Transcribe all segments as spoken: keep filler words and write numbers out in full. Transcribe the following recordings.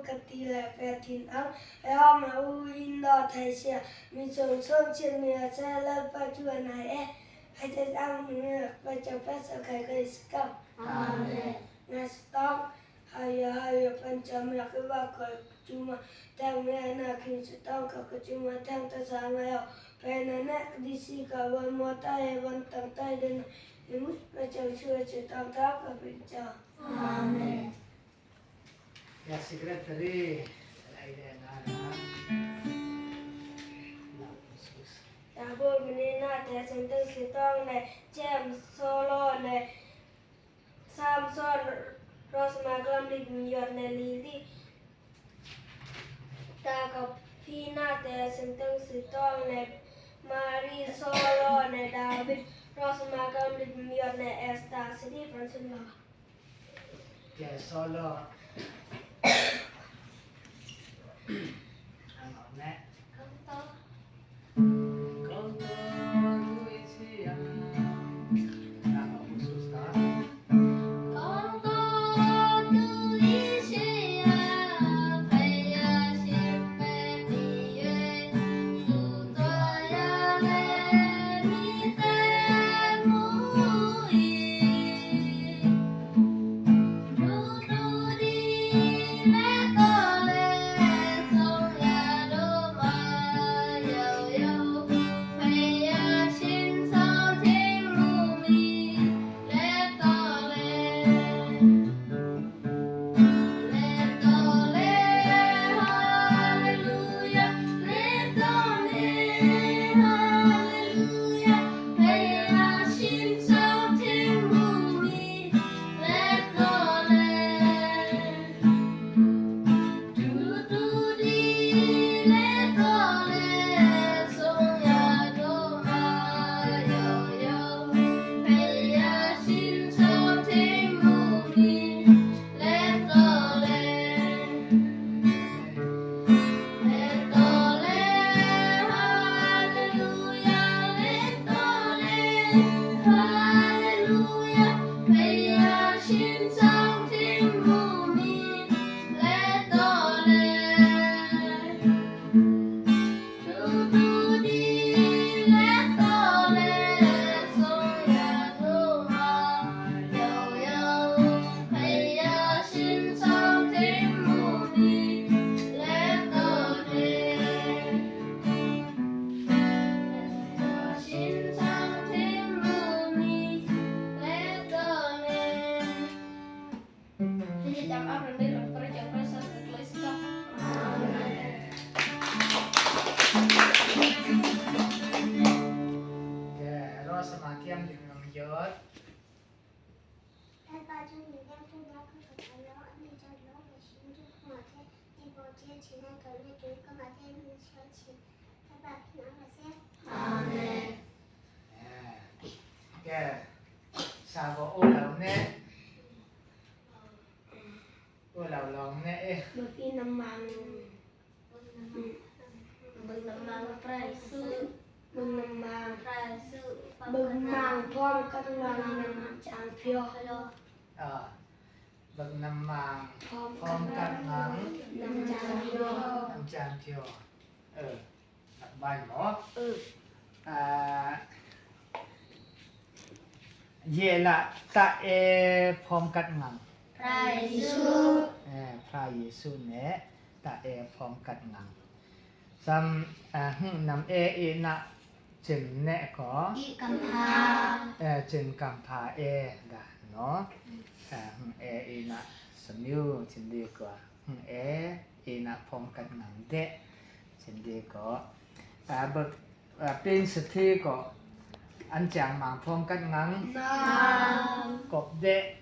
Kati le pe thin ang, ayom a u indo thaisia, mi chung song chin mi a se la pa chu anai e, hai te ang mi pa cha pa sa khai khai skam. Amen. Na stong, haya haya pan cha mi a ke ba ko chuma, tang mi a na kin stong ka ko chuma, tang ta sa ngai o, pe na na di si ka wan mo ta e wan tang ta e den, imus pa cha chu a chu tang ta ka pin cha. Amen. Ya secretary, lai de na na. Abo mini na te sentence sitong le, James solo le, Samson, Rosma Glamlik Miyor ne Lily. Ta ka phi na te sentence sitong le, Mari solo ne David, Rosma Glamlik Miyor ne Esther, sini pansun lo. Ke solo. Ang ne. Kau to. Kau to, lu isi ya. Ang aku susah. Kau to, lu isi ya. Paya simpe piye. Lu to ya le mi te mu i. Ke, ro sama kiam dik nam jot. Amen. Ke, sabo o lau ne. O lau long ne e. Baphi namang. Bung namang prai su. Bung namang prai su. Bung namang phom kat ngang nam chang phio. Ah. Bung namang phom kat ngang nam chang phio. Nam chang phio. Eh. Bai mo. Ah, ye la ta e phom kat ngang. Phra Yesu. Eh, Phra Yesu ne ta e phom kat ngang. Sam, ah, hmm, nam e i na chin ne ko. I kampha. Eh, chin kampha e da no. Ah, hmm, e i na samiu chin di ko. Hmm, e i na phom kat ngang de. Chin di ko, ah, bek, ah, pin sethi ko, an chang mang phom kat ngang. Nam. Kop de,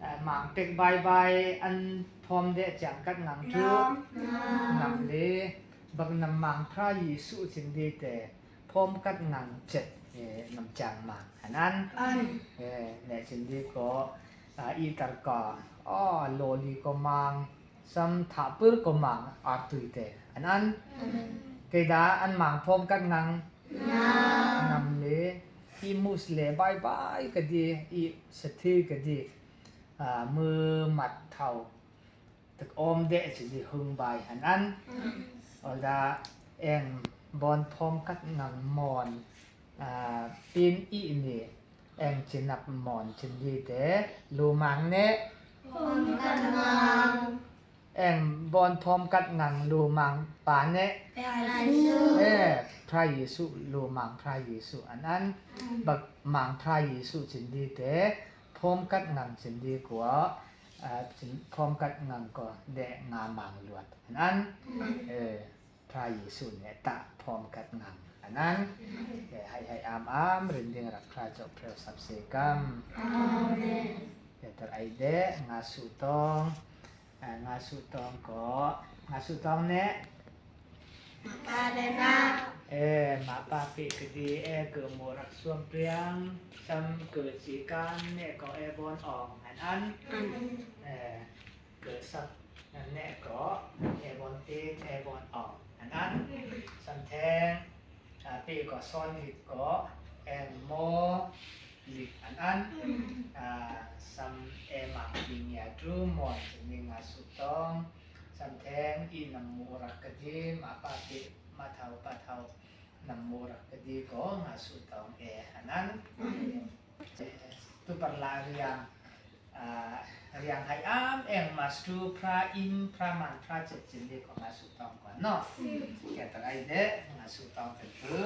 ah, mang pek bai bai, an phom de chang kat ngang chu. Nam. Nam. Nam le, bek nam mang Phra Yesu chin di te, phom kat ngang chet, eh, nam chang mang. An an. An. Eh, ne chin di ko, ah, i tar ka, oh, loli ko mang. Sam thapur ko mang artui te. An an. Amen. Kei da an mang phom kat ngang. Nam. Nam le. I mus le bai bai ka di, i sethi ka di. Ah, mu mat thau. Om de chini hung bai hanan. Oda eng bon phom kat ngang mon, ah, pin i ni eng chinap mon chini de lumang ne. Phom kat ngang. Eng bon phom kat ngang lumang pa ne. Phra Jisu. Eh, Phra Jisu lumang Phra Jisu hanan. Bak mang Phra Jisu chini de phom kat ngang chini ko, ah, chin-, phom kat ngang ko de nga mang luat hanan. Eh, Phra Jisu ne ta phom kat ngang hanan. Eh, hai hai am am rin ding rak Phra chok phreo sap se kam. Amen. Eh, tar ai de nga su tong. Eh, nga su tong ko. Nga su tong ne. Mapa de na. Eh, mapa pi kedi, eh, ke mo rak suam priang, sam ke cikan ne ko, eh, bon ong hanan. Eh, ke sap ne ko, eh, bon tin, eh, bon ong hanan. Sam theng, ah, pi ko son lit ko, eh, mo lit hanan. Ah, sam, eh, mang ding ya dru mon chini nga su tong. Sam theng i nam mu rak kedi, ma pa pi, ma thau pa thau. Nam mu rak kedi ko nga su tong e hanan. Tu parla riang, ah, riang hai am eng mastu phra im phra man phra chet chini ko nga su tong ko no. Ke ta ai de nga su tong ke tu.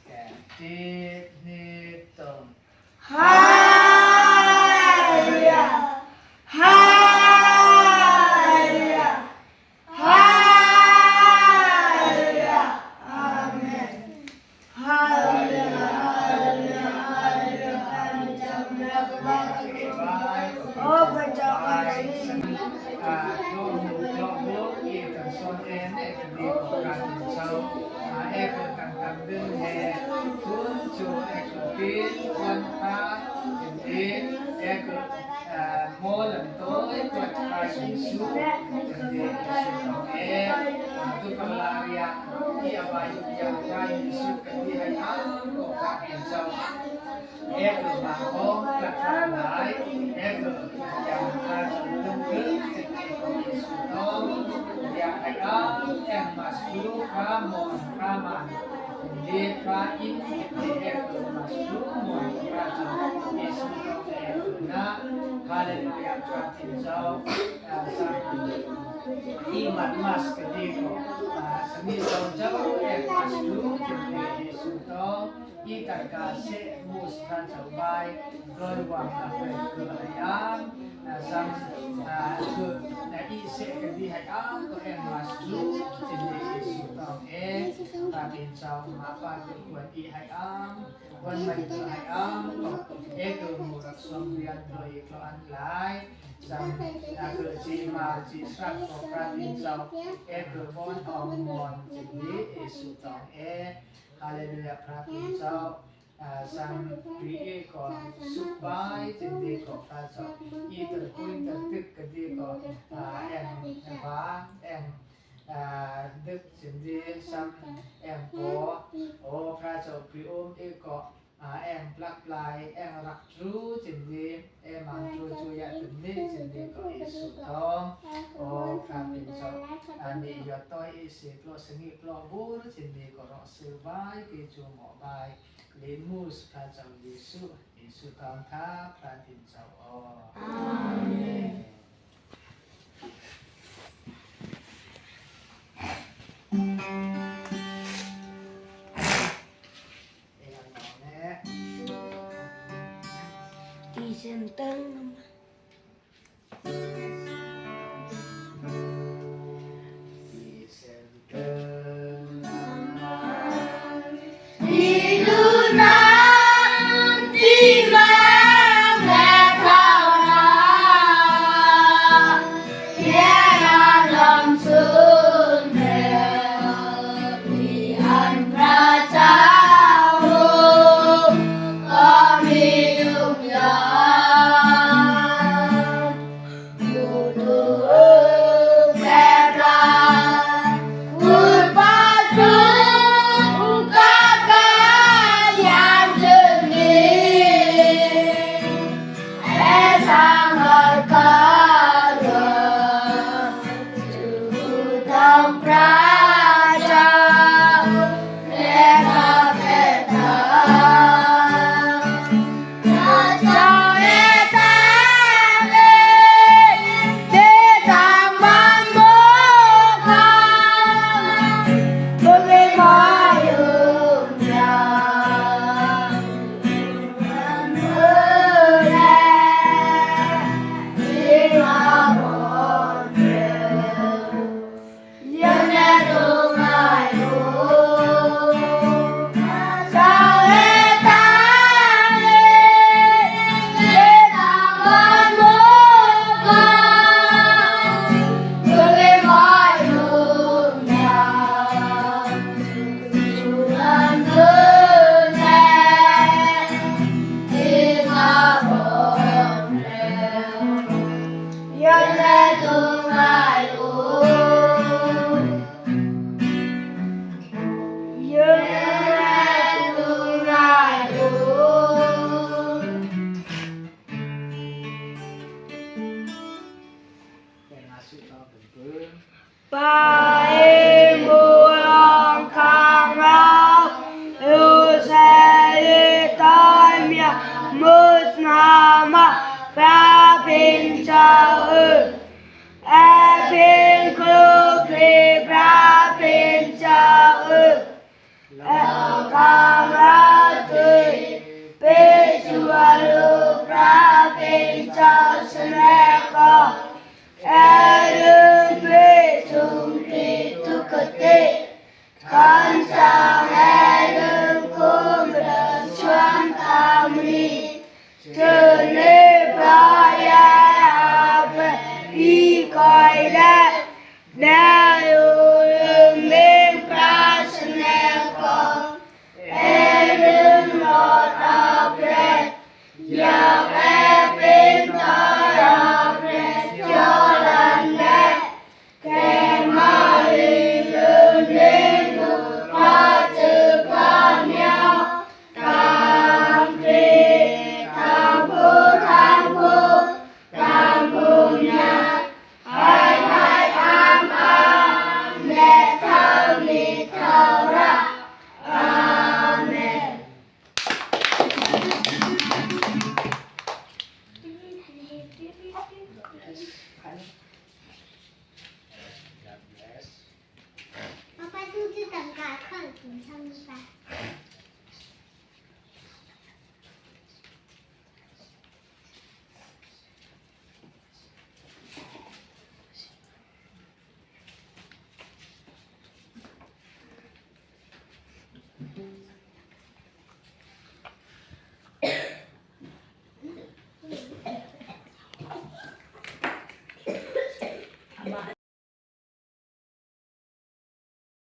Ke ti ni tong. Haleluya. Haleluya. Haleluya. Amen. Haleluya. Haleluya. Haleluya. Haleluya. Haleluya, pratin jao, ah, sa, i mat mas kedi ko, ah, sani jao jao, eh, mas tu, kedi Jisu tong, i tarka se mus kan jao bai, doi wang ka bai ke ayam, ah, sam, ah, ke, na i se kedi ayam, ko, eh, mas tu, kedi Jisu tong, eh, pratin jao, ma pa ke kuat i ayam, Wan mai tu hai am, e ke murak som rian roi klo an lai, sam, na ke ji mar ji srap ko pratin jao, e ke bon ong mon chini Jisu tong e, haleluya pratin jao, ah, sam ri e ko suk bai chini ko pratin jao, i ter pui ter tik ke di ko, ah, em, em ba, em, Ah, dek sindi sam em ko, o Phra Chauh pi um i ko, ah, em plak plai, em rak tru sindi, em ang tru chu ya tun ni sindi ko Jisu tong, o Phra Pin Chauh, ah, ni yo toi i si plo sengi plo bur sindi ko ro su bai, pi chu mo bai, li mus Phra Chauh Jisu, Jisu tong tha Phra Pin Chauh o. Amen.